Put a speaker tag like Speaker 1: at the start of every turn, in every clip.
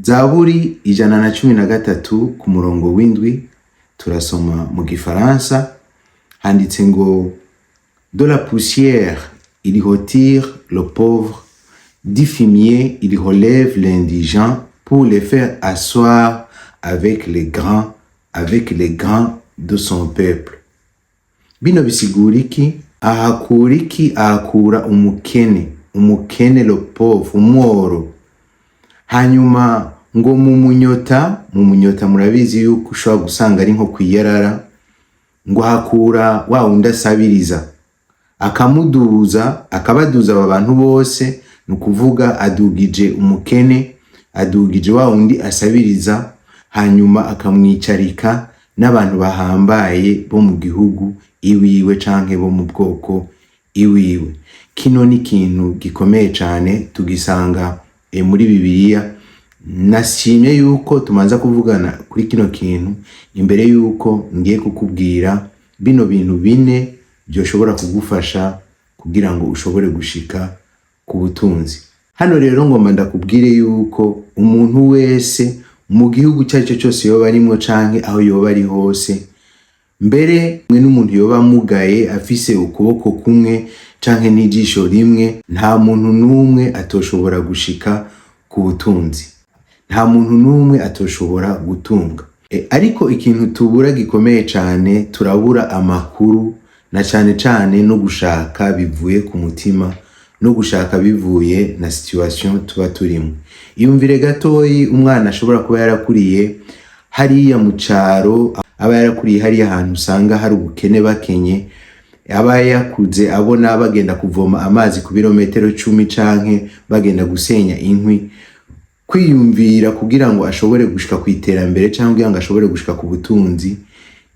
Speaker 1: Zaburi 113 ku murongo w'7, turasoma mu gifaransa, handitse ngo: "De la poussière il retire le pauvre, du fumier il relève l'indigent pour les faire asseoir avec les grands, avec les grands de son peuple." Bino bisigura iki? Ahakura iki? Ahakura umukene, umukene, le pauvre, umworo. Hanyuma ngo mu munyota, mu munyota murabizi yuko ushobora gusanga ari nko kwiyarara, ngo hakura wa wundi asabiriza, akamuduza, akabaduza aba bantu bose. Ni ukuvuga adugije umukene, adugije wa wundi asabiriza, hanyuma akamwicarika n'abantu bahambaye bo mu gihugu iwiwe canke bo mu bwoko iwiwe. Kino ni ikintu gikomeye cane, tugisanga muri Bibiliya. Nashimye yuko tumanza kuvugana kuri kino kintu imbere yuko ngiye kukubwira bino bintu bine byoshobora kugufasha kugira ngo ushobore gushika ku butunzi. Hano rero ngomba ndakubwire yuko umuntu wese mu gihugu icyo ari cyo cyose yoba arimwo canke aho yoba ari hose, mbere mwe n'umuntu yoba amugaye afise ukuboko kumwe canke n'ijisho rimwe, nta muntu n'umwe atoshobora gushika ku butunzi, nta muntu n'umwe atoshobora gutunga. Ariko ikintu tubura gikomeye cane, turabura amakuru na cane cane no gushaka bivuye ku mutima, no gushaka bivuye na situation tuba turimo. Iyumvire gatoyi umwana ashobora kuba yarakuriye hariya mu caro, aba yarakuriye hariya ahantu usanga hari ubukene, bakenye, aba yakuze abona bagenda kuvoma amazi ku birometero 10 canke bagenda gusenya inkwi. Kwiyumvira kugira ngo ashobore gushika ku iterambere cyangwa kugira ngo ashobore gushika ku butunzi,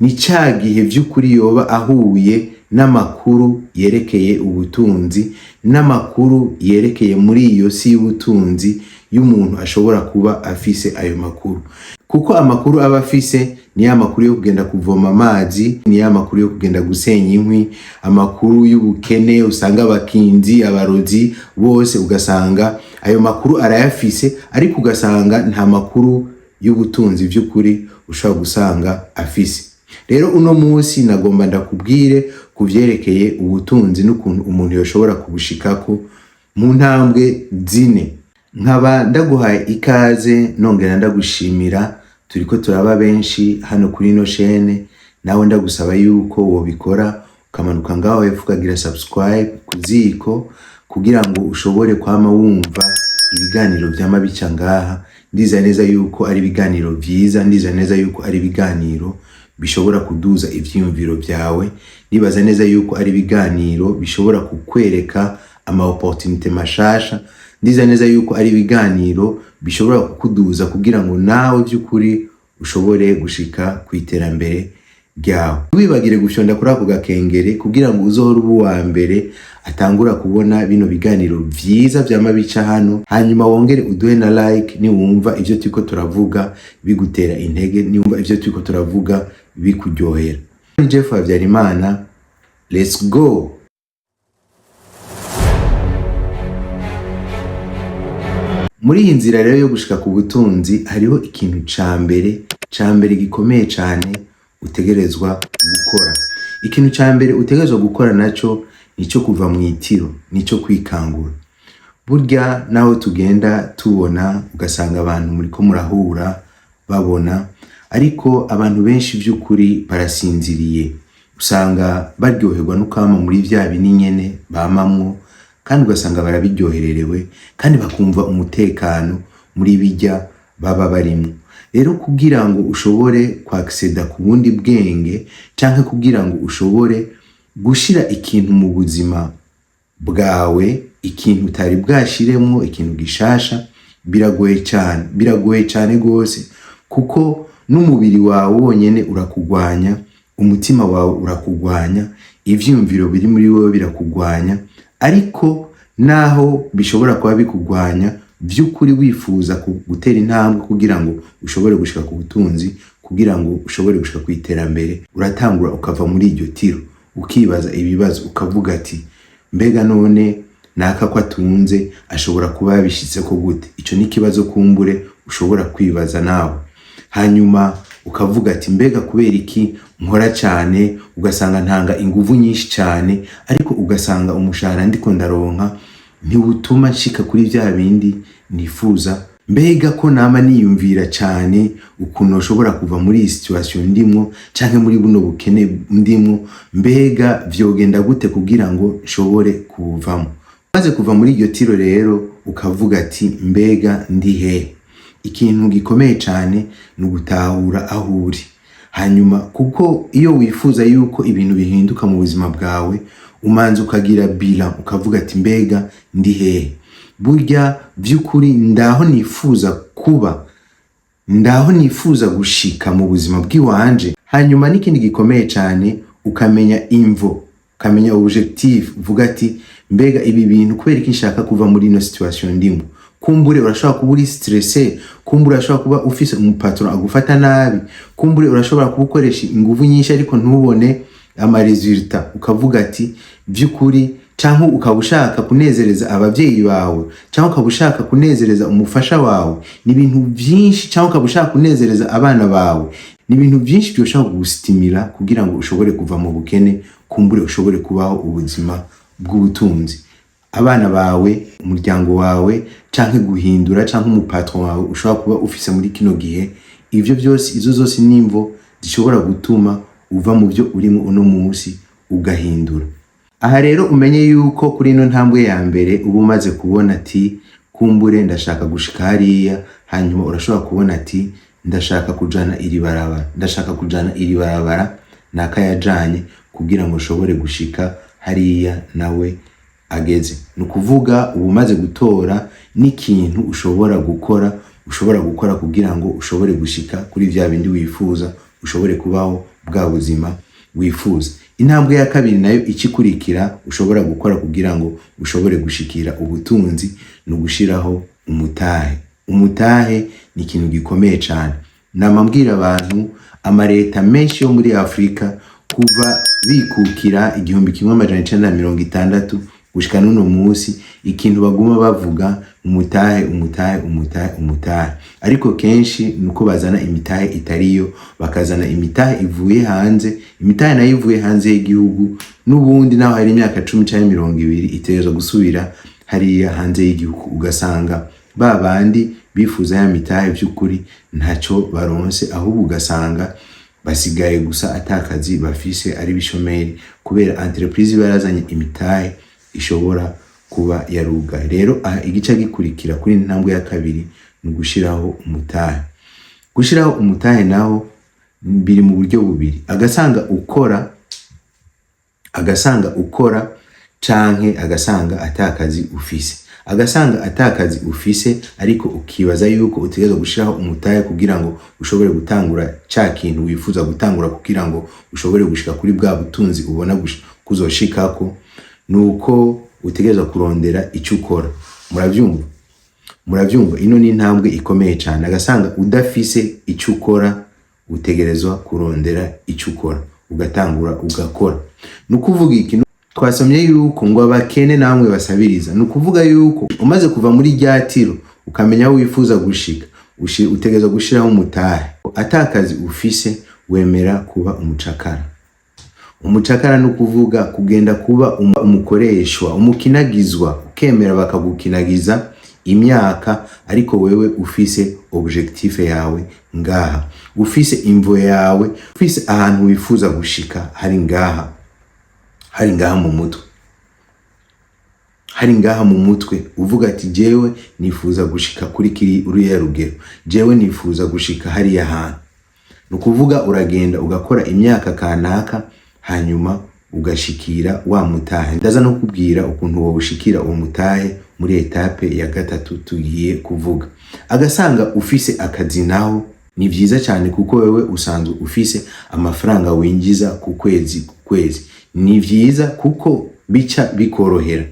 Speaker 1: ni ca gihe vy'ukuri yoba ahuye n'amakuru yerekeye ubutunzi, n'amakuru yerekeye muri iyo si y'ubutunzi y'umuntu ashobora kuba afise ayo makuru. Kuko amakuru aba afise ni ya makuru yo kugenda kuvoma amazi, ni ya makuru yo kugenda gusenya inkwi, amakuru y'ubukene usanga abakinzi, abarozi bose, ugasanga ayo makuru arayafise, ariko ugasanga nta makuru y'ubutunzi vy'ukuri ushobora gusanga afise. Rero uno munsi nagomba ndakubwire ku vyerekeye ubutunzi n'ukuntu umuntu yoshobora kubushikako mu ntambwe zine. Nkaba ndaguhaye ikaze, nongera ndagushimira. Turiko turaba benshi hano kuri ino chaîne. Nawe ndagusaba yuko wobikora, ukamanuka ngaho hepfo ukagira subscribe ku ziko kugira ngo ushobore kwama wumva ibiganiro vyama bica ngaha. Ndiza neza yuko ari ibiganiro vyiza, ndiza neza yuko ari ibiganiro bishobora kuduza ivyiyumviro vyawe, ndibaza neza yuko ari ibiganiro bishobora kukwereka ama opportunité mashasha, ndiza neza yuko ari ibiganiro bishobora kukuduza kugira ngo nawe vy'ukuri ushobore gushika ku iterambere ryawe. Wibagire gufyonda kuri ako gakengere kugira ngo uzohore uba uwa mbere atangura kubona bino biganiro vyiza vyama bica hano. Hanyuma wongere uduhe na like niwumva ivyo turiko turavuga bigutera intege, niwumva ivyo turiko turavuga bikuryohera. Ni Jeff Habyarimana, let's go. Muri iyi nzira rero yo gushika ku butunzi, hariho ikintu ca mbere gikomeye cane utegerezwa gukora. Ikintu ca mbere utegerezwa gukora naco nico kuva mu itiro, nico kwikangura. Burya naho tugenda tubona ugasanga abantu muriko murahura babona, ariko abantu benshi vy'ukuri barasinziriye. Usanga baryoherwa no kwama muri vya bini nyene bamamwo, kandi ugasanga barabiryohererewe, kandi bakumva umutekano muri bijya baba barimwo. Rero kugira ngo ushobore kwacceda ku bundi bwenge, canke kugira ngo ushobore gushira ikintu mu buzima bwawe, ikintu utari bwashiremwo, ikintu gishasha, biragoye cane, biragoye cane gose, kuko n'umubiri wawe wonyene urakugwanya, umutima wawe urakugwanya, ivyiyumviro biri muri wewe birakugwanya. Ariko naho bishobora kuba bikugwanya, vy'ukuri wifuza gutera intambwe kugira ngo ushobore gushika ku butunzi, kugira ngo ushobore gushika ku iterambere, uratangura ukava muri iryo tiro, ukibaza ibibazo, ukavuga ati: "Mbega none naka ko atunze ashobora kuba yabishitseko gute?" Ico ni ikibazo kumbure ushobora kwibaza nawe. Hanyuma ukavuga ati: "Mbega kubera iki nkora cyane, ugasanga ntanga inguvu nyinshi cyane, ariko ugasanga umushahara ndiko ndaronka ntiwutuma nshika kuri vya bindi nifuza? Mbega ko nama niyumvira cyane ukuntu nshobora kuva muri iyi situation ndimwo canke muri buno bukene ndimwo, mbega vyogenda gute kugira ngo nshobore kubuvamo?" Maze kuva muri iryo tiro rero, ukavuga ati: "Mbega ndi hehe?" Ikintu gikomeye cyane ni ugutahura aho uri. Hanyuma kuko iyo wifuza yuko ibintu bihinduka mu buzima bwawe, umanza ukagira bilan, ukavuga ati: "Mbega ndi hehe? Burya by'ukuri ndaho nifuza kuba? Ndaho nifuza gushika mu buzima bw'iwanje?" Hanyuma n'ikindi gikomeye cyane, ukamenya imvo, ukamenya objectif, uvuga ati: "Mbega ibi bintu kubera iki nshaka kuva muri ino situation ndimo?" Kumbure urashobora kuba uri stressé, kumbure urashobora kuba ufise umupatron agufata nabi, kumbure urashobora kuba ukoresha inguvu nyinshi ariko ntubone ama résultats, ukavuga ati by'ukuri, cyangwa ukaba ushaka kunezereza ababyeyi bawe, cyangwa ukaba ushaka kunezereza umufasha wawe, ni ibintu byinshi, cyangwa ukaba ushaka kunezereza abana bawe. Ni ibintu byinshi byoshobora kugustimula kugira ngo ushobore kuva mu bukene, kumbure ushobore kubaho ubuzima bw'ubutunzi. Abana bawe, umuryango wawe, canke guhindura, canke umupatron wawe ushobora kuba ufise muri kino gihe, ivyo byose, izo zose nimvo zishobora gutuma uva mu byo urimo uno munsi ugahindura. Aha rero umenye yuko kuri ino ntambwe ya mbere uba umaze kubona ati: "Kumbure ndashaka gushika hariya." Hanyuma urashobora kubona ati: "Ndashaka kujana iri barabara, ndashaka kujana iri barabara nakayajanye kugira ngo nshobore gushika hariya nawe ageze." Ni ukuvuga uba umaze gutora n'ikintu ushobora gukora kugira ngo ushobore gushika kuri vya bindi wifuza, ushobore kubaho bwa buzima wifuza. Intambwe ya kabiri nayo ikikurikira ushobora gukora kugira ngo ushobore gushikira ubutunzi ni ugushiraho umutahe. Umutahe ni ikintu gikomeye cyane. Nama mbwira abantu, amareta menshi yo muri Afurika kuva bikukira 1960 gushika n'uno munsi, ikintu baguma bavuga: umutahe, umutahe, umutahe, umutahe. Ariko kenshi nuko bazana imitahe itariyo, bakazana imitahe ivuye hanze. Imitahe nayo ivuye hanze y'igihugu, n'ubundi naho hari imyaka 10 canke 20, itegerezwa gusubira hariya hanze y'igihugu, ugasanga ba bandi bifuza ya mitahe by'ukuri ntacyo baronse, ahubwo ugasanga basigaye gusa atakazi bafise, ari bishomeri, kubera entreprise iba yarazanye imitahe ishobora kuba yarugaye. Rero aha igice gikurikira kuri intambwe ya kabiri ni ugushiraho umutahe. Gushiraho umutahe naho biri mu buryo bubiri: agasanga ukora canke agasanga atakazi ufise. Agasanga atakazi ufise ariko ukibaza yuko utegerezwa gushiraho umutahe kugira ngo ushobore gutangura ca kintu wifuza gutangura, kugira ngo ushobore gushika kuri bwa butunzi ubona kuzoshikako, nuko utegerezwa kurondera icyo ukora. Muravyumva? Muravyumva? Ino ni intambwe ikomeye cyane. Agasanga udafise icyo ukora, utegerezwa kurondera icyo ukora, ugatangura ugakora. Ni ukuvuga iki? Twasomye yuko ngo abakene namwe basabiriza. Ni ukuvuga yuko umaze kuva muri rya tiro, ukamenya aho wifuza gushika, utegerezwa gushiraho umutahe. Atakazi ufise, wemera kuba umucakara. Umucakara ni ukuvuga kugenda kuba umukoreshwa, umukinagizwa, ukemera bakagukinagiza imyaka, ariko wewe ufise objectif yawe ngaha, ufise imvo yawe, ufise ahantu wifuza gushika, hari ngaha, hari ngaha mu mutwe, hari ngaha mu mutwe, uvuga ati: "Jewe nifuza gushika kuri kiri uriya rugero, jewe nifuza gushika hariya hantu." Ni ukuvuga uragenda ugakora imyaka kanaka, hanyuma ugashikira wa mutahe. Ndaza no kubwira ukuntu wobushikira uwo mutahe muri étape ya gatatu tugiye kuvuga. Agasanga ufise akazi naho ni vyiza cyane, kuko wewe usanzwe ufise amafaranga winjiza ku kwezi ku kwezi. Ni vyiza kuko bica bikorohera,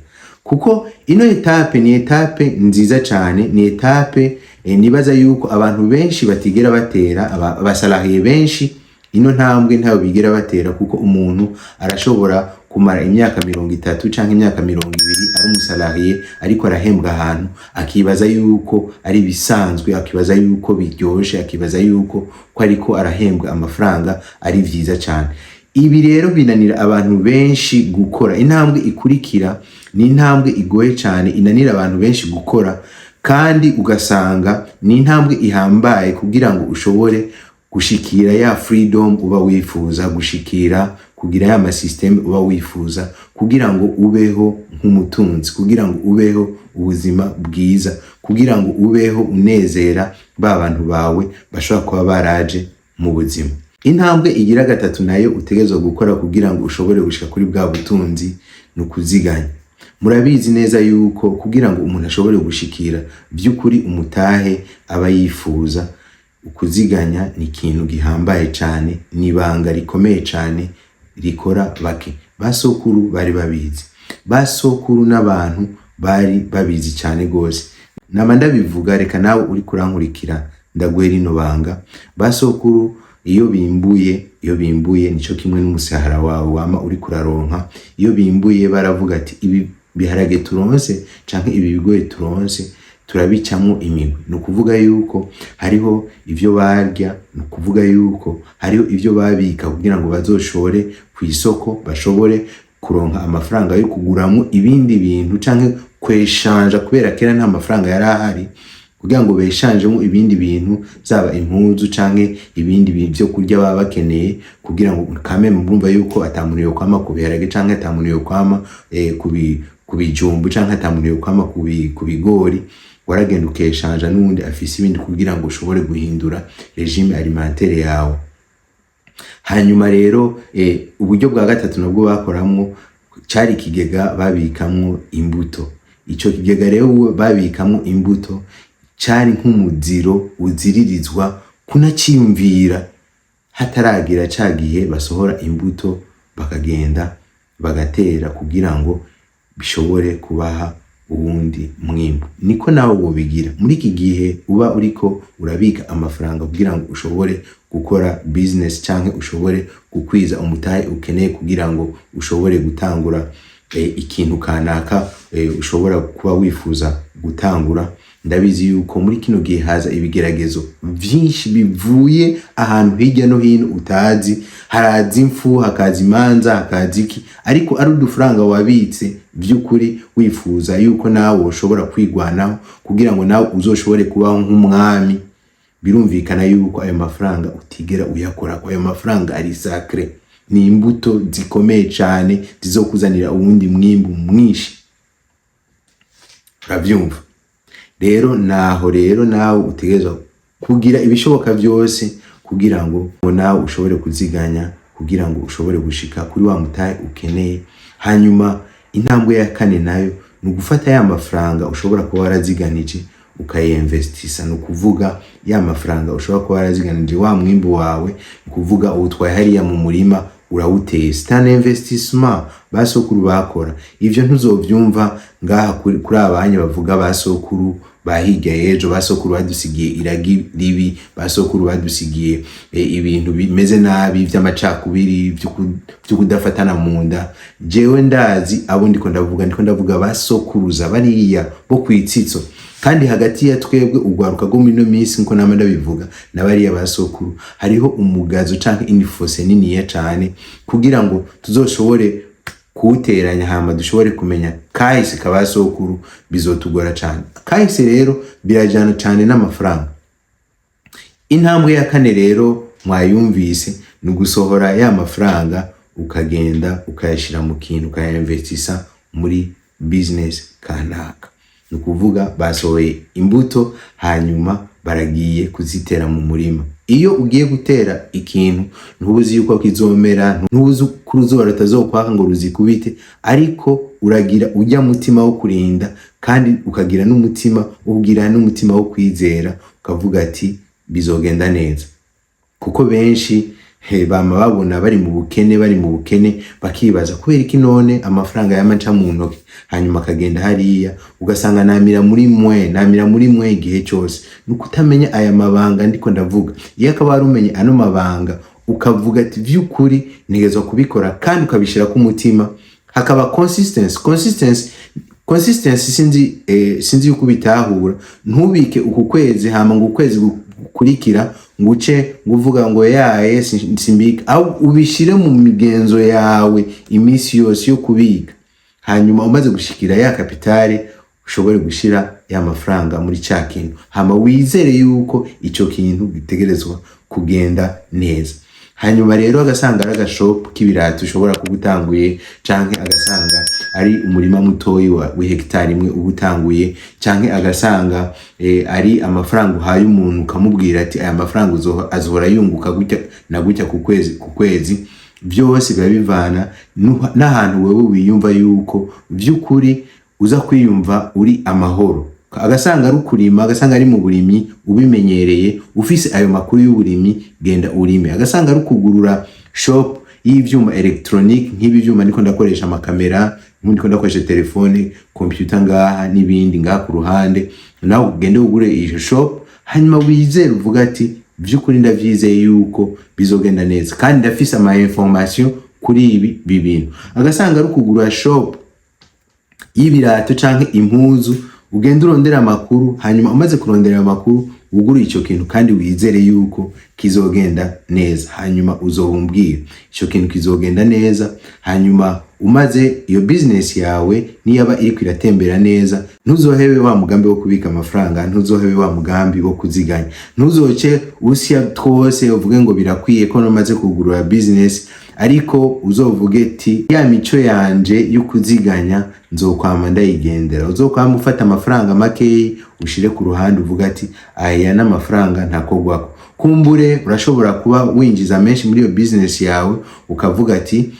Speaker 1: kuko ino étape ni étape nziza cyane, ni étape nibaza yuko abantu benshi batigera batera. Aba salariés benshi ino ntambwe ntayo bigera batera, kuko umuntu arashobora kuba afise akazi, ariko ugasanga Kumara imyaka 30 canke imyaka 20 ari umu salarié, ariko arahembwa ahantu, akibaza yuko ari ibisanzwe, akibaza yuko biryoshe, akibaza yuko ko ariko arahembwa amafaranga ari vyiza cane. Ibi rero binanira abantu benshi gukora. Intambwe ikurikira ni intambwe igoye cane, inanira abantu benshi gukora, kandi ugasanga ni intambwe ihambaye kugira ngo ushobore gushikira ya freedom uba wifuza gushikira, kugira ya ma système uba wifuza, kugira ngo ubeho nk'umutunzi, kugira ngo ubeho ubuzima bwiza, kugira ngo ubeho unezera ba bantu bawe bashobora kuba baraje mu buzima. Intambwe igira gatatu nayo utegerezwa gukora kugira ngo ushobore gushika kuri bwa butunzi ni ukuziganya. Murabizi neza yuko kugira ngo umuntu ashobore gushikira by'ukuri umutahe aba yifuza, ukuziganya ni ikintu gihambaye cane, ni ibanga rikomeye cane rikora bake. Basokuru bari babizi, basokuru n'abantu bari babizi cane gose. Nama ndabivuga, reka nawe uri kurankurikira ndaguhe rino banga. Basokuru iyo bimbuye, nico kimwe n'umusahara wawe wama uri kuraronka, iyo bimbuye baravuga ati: "Ibi biharage turonse canke ibi bigori turonse turabicamwo imigwi." Ni ukuvuga yuko hariho ivyo barya, ni ukuvuga yuko hariho ivyo babika kugira ngo bazoshore ku isoko, bashobore kuronka amafaranga yo kuguramwo ibindi bintu canke kweshanja, kubera kera nta mafaranga yari ahari, kugira ngo beshanjemo ibindi bintu, zaba impuzu canke ibindi bintu vyo kurya baba bakeneye, kugira ngo kame murumva yuko ata muntu yokwama ku biharage canke ata muntu yokwama ku bijumbu canke ata muntu yokwama ku bigori. Waragenda ukeshanja n'uwundi afise ibindi kugira ngo ushobore guhindura régime alimentaire yawe. Hanyuma rero uburyo bwa gatatu nabwo bakoramwo cari ikigega babikamwo imbuto. Ico kigega rero babikamwo imbuto cari nk'umuziro uziririzwa kunaciyumvira hataragira ca gihe basohora imbuto, bakagenda bagatera kugira ngo bishobore kubaha uwundi mwimbu. Niko nawe wobigira muri iki gihe uba uriko urabika amafaranga kugira ngo ushobore gukora business canke ushobore gukwiza umutahe ukeneye kugira ngo ushobore gutangura ikintu kanaka ushobora kuba wifuza gutangura. Ndabizi yuko muri kino gihe haza ibigeragezo vyinshi bivuye ahantu hirya no hino utazi. Haraza impfu, hakaza imanza, hakaza iki, ariko ari udufaranga wabitse vy'ukuri wifuza yuko nawe ushobora kwigwanaho kugira ngo nawe uzoshobore kubaho nk'umwami, birumvikana yuko ayo mafaranga utigera uyakorako. Ayo mafaranga ari sacré, ni imbuto zikomeye cane zizokuzanira uwundi mwimbu mwinshi. Uravyumva rero, naho rero nawe utegerezwa kugira ibishoboka vyose kugira ngo nawe ushobore kuziganya, kugira ngo ushobore gushika kuri wa mutahe ukeneye. Hanyuma intambwe ya kane nayo ni ugufata ya mafaranga ushobora kuba waraziganije ukayinvestisa. Ni ukuvuga ya mafaranga ushobora kuba waraziganije, wa mwimbu wawe, ni ukuvuga uwutwaye hariya mu murima urawuteye. C'est un investissement basokuru bakora. Ivyo ntuzovyumva ngaha kuri abanya bavuga basokuru ba hirya y'ejo, basokuru badusigiye iragi ribi, basokuru badusigiye ibintu bimeze nabi vy'amacakubiri, vyo kudafatana mu nda. Jewe ndazi abo ndiko ndavuga, ndiko ndavuga basokuruza bariya bo kwitsitso. Kandi hagati ya twebwe urwaruka rwo muri ino minsi, nkuko nama ndabivuga, na bariya basokuru hariho umugazo canke une fossé niniya cane. Kugira ngo tuzoshobore kuwuteranya hama dushobore kumenya kahise kabasokuru bizotugora cane. Kahise rero birajana cane n'amafaranga. Intambwe ya kane rero mwayumvise, ni ugusohora ya mafaranga ukagenda ukayashira mu kintu, ukayinvestisa muri business kanaka. Ni ukuvuga basohoye imbuto, hanyuma baragiye kuzitera mu murima. Iyo ugiye gutera ikintu ntubuzi yuko kizomera, ntubuzi ko uruzuba rutazokwaka ngo ruzikubite, ariko uragira ujya mutima wo kurinda, kandi ukagira n'umutima ugira n'umutima wo kwizera, ukavuga ati: "Bizogenda neza." Kuko benshi bama babona bari mu bukene, bari mu bukene, bakibaza kubera iki none amafaranga yama mu ntoki hanyuma akagenda hariya, ugasanga namira muri mwe, namira muri mwe igihe cyose. Ni ukutamenya aya mabanga ndiko ndavuga. Iyo akaba wari umenye ano mabanga, ukavuga ati: "Vy'ukuri ntegerezwa kubikora", kandi ukabishira ku mutima. Hakaba consistency. Consistency, sinzi yuko ubitahura. Ntubike uku kwezi, hama ngo ukwezi gukurikira ngo uce ngo uvuga ngo yaye simbika. Aho ubishire mu migenzo yawe iminsi yose yo kubika, hanyuma umaze gushikira ya capital, ushobore gushira ya mafaranga muri ca kintu, hama wizere yuko ico kintu gitegerezwa kugenda neza. Hanyuma rero agasanga ari agashop k'ibirato ushobora kuba utanguye, canke agasanga ari umurima mutoyi w'ihegitari imwe uba utanguye, canke agasanga ari amafaranga uhaye umuntu, ukamubwira ati aya mafaranga azohora yunguka gutya na gutya ku kwezi ku kwezi. Byose biba bivana n'ahantu wewe wiyumva yuko vy'ukuri uza kwiyumva uri amahoro. Agasanga ari ukurima, agasanga ari mu burimyi ubimenyereye, ufise ayo makuru y'uburimyi, genda urime. Agasanga ari ukugurura shop y'ivyuma électronique, nk'ibi vyuma ndiko ndakoresha, amakamera, ndiko ndakoresha telefone, computer ngaha n'ibindi ngaha ku ruhande, nawe ugende ugure iyo shop, hanyuma wizere, uvuga ati vy'ukuri ndavyizeye yuko bizogenda neza kandi ndafise ama information kuri ibi bintu. Agasanga ari ukugura shop y'ibirato canke impuzu, ugenda urondera amakuru, hanyuma umaze kurondera ayo makuru wugure ico kintu kandi wizere yuko kizogenda neza. Hanyuma uzobumbwira ico kintu kizogenda neza. Hanyuma umaze iyo business yawe niyaba iriko iratembera neza, ntuzohebe wa mugambi wo kubika amafaranga, ntuzohebe wa mugambi wo kuziganya. Ntuzoce usya twose uvuge ngo birakwiye ko namaze kugurura business, ariko uzovuge ati ya mico yanje yo kuziganya nzokwama ndayigendera. Uzokwama ufata amafaranga makeyi ushire ku ruhande, uvuga ati aya n'amafaranga ntakogwako. Kumbure urashobora kuba winjiza menshi muri iyo business yawe, ukavuga ati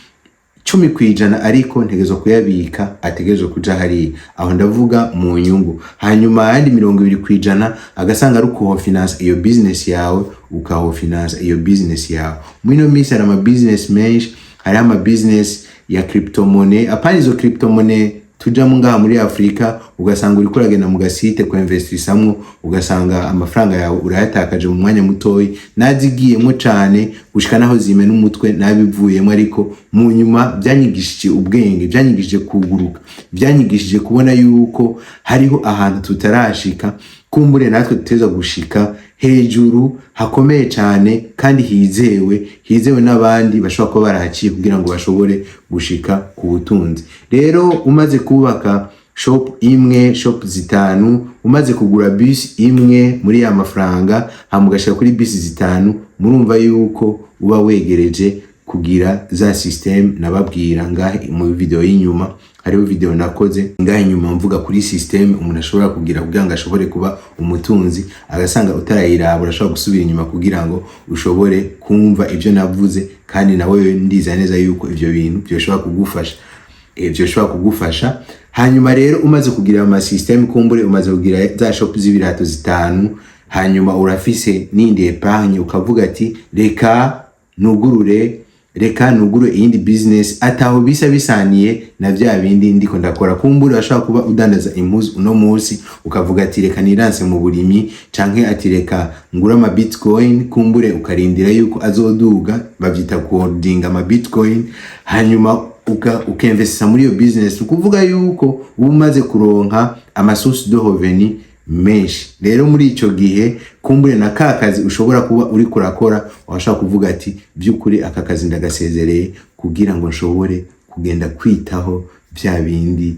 Speaker 1: 10% ariko ntegerezwa kuyabika, ategerezwa kuja hariya, aho ndavuga mu nyungu. Hanyuma ayandi 20% agasanga ari ukuhofinansa iyo business yawe, ukahofinansa iyo business yawe. Muri ino minsi hari ama business menshi, hariho ama business ya cryptomonnaie. Apana izo cryptomonnaie tujamo ngaha muri Afurika, ugasanga uriko uragenda mu gasite kuinvestisamwo, ugasanga amafaranga yawe urayatakaje mu mwanya mutoyi. Nazigiyemwo cane gushika naho zimena umutwe, nabivuyemo, ariko mu nyuma byanyigishije ubwenge, byanyigishije kuguruka, byanyigishije kubona yuko hariho ahantu tutarashika. Kumbure natwe tuteza gushika hejuru hakomeye cyane kandi hizewe, hizewe n'abandi bashobora kuba barahaciye kugira ngo bashobore gushika ku butunzi. Rero umaze kubaka shop imwe, shop zitanu, umaze kugura bus imwe muri ya mafaranga, hama ugashika kuri bus zitanu, murumva yuko uba wegereje kugira za system nababwira ngahe mu video y'inyuma. Hariho video nakoze ngahe inyuma mvuga kuri system umuntu ashobora kugira kugira ngo ashobore kuba umutunzi. Agasanga utarayiraba, urashobora gusubira inyuma kugira ngo ushobore kumva ibyo navuze, kandi nawe ndiza neza yuko ivyo bintu byoshobora kugufasha, byoshobora kugufasha. Hanyuma rero umaze kugira ama system, kumbure umaze kugira za shop z'ibirato zitanu, hanyuma urafise n'indi épargne, ukavuga ati reka nugurure iyindi business ataho bisa bisaniye na vya bindi ndiko ndakora. Kumbure urashobora kuba udandaza impuzu uno munsi, ukavuga ati reka niranse mu burimyi, canke ati reka ngure ama bitcoin. Kumbure ukarindira yuko azoduga, bavyita kuholdinga ama bitcoin, hanyuma ukinvestisa muri iyo business. Ukuvuga yuko uba umaze kuronka ama source de revenu menshi. Rero muri ico gihe kumbure na ka kazi ushobora kuba uri kurakora, washobora kuvuga ati by'ukuri aka kazi ndagasezereye kugira ngo nshobore kugenda kwitaho vya bindi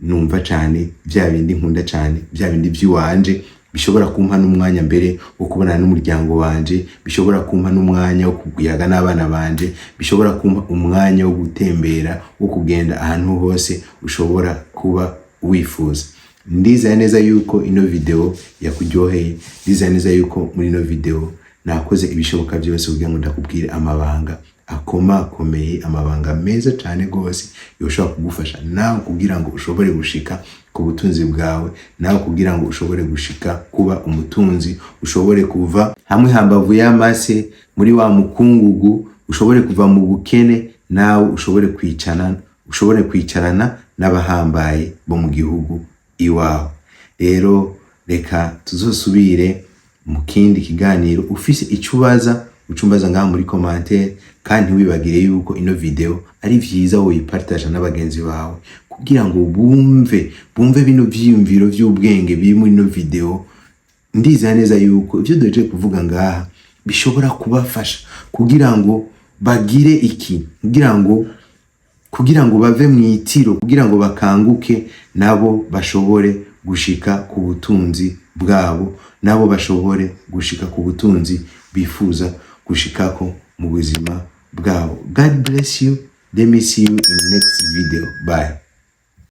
Speaker 1: numva cane, vya bindi nkunda cane, vya bindi vy'iwanje, bishobora kumpa n'umwanya mbere wo kubonana n'umuryango wanje, bishobora kumpa n'umwanya wo kuyaga n'abana banje, bishobora kumpa umwanya wo gutembera, wo kugenda ahantu hose ushobora kuba wifuza. Ndizeye neza yuko ino video yakuryoheye. Ndizeye neza yuko muri ino video nakoze ibishoboka byose kugira ngo ndakubwire amabanga akomakomeye, amabanga meza cyane rwose yoshobora kugufasha nawe kugira ngo ushobore gushika ku butunzi bwawe, nawe kugira ngo ushobore gushika kuba umutunzi, ushobore kuva hamwe hambavu y'amase muri wa mukungugu, ushobore kuva mu bukene, nawe ushobore kwicarana n'abahambaye bo mu gihugu iwawe. Rero reka tuzosubire mu kindi kiganiro. Ufise icyo ubaza. Ucumbaza ngaha muri commentaire. Kandi ntiwibagire yuko ino video ari vyiza woyipartaja n'abagenzi bawe kugira ngo bumve bino vyiyumviro vy'ubwenge biri muri ino video. Ndizera neza yuko ivyo duhejeje kuvuga ngaha bishobora kubafasha kugira ngo bagire iki, kugira ngo bave mu itiro, kugira ngo bakanguke, nabo bashobore gushika ku butunzi bwabo, nabo bashobore gushika ku butunzi bifuza gushikako mu buzima bwabo. God bless you. Let me see you in next video. Bye.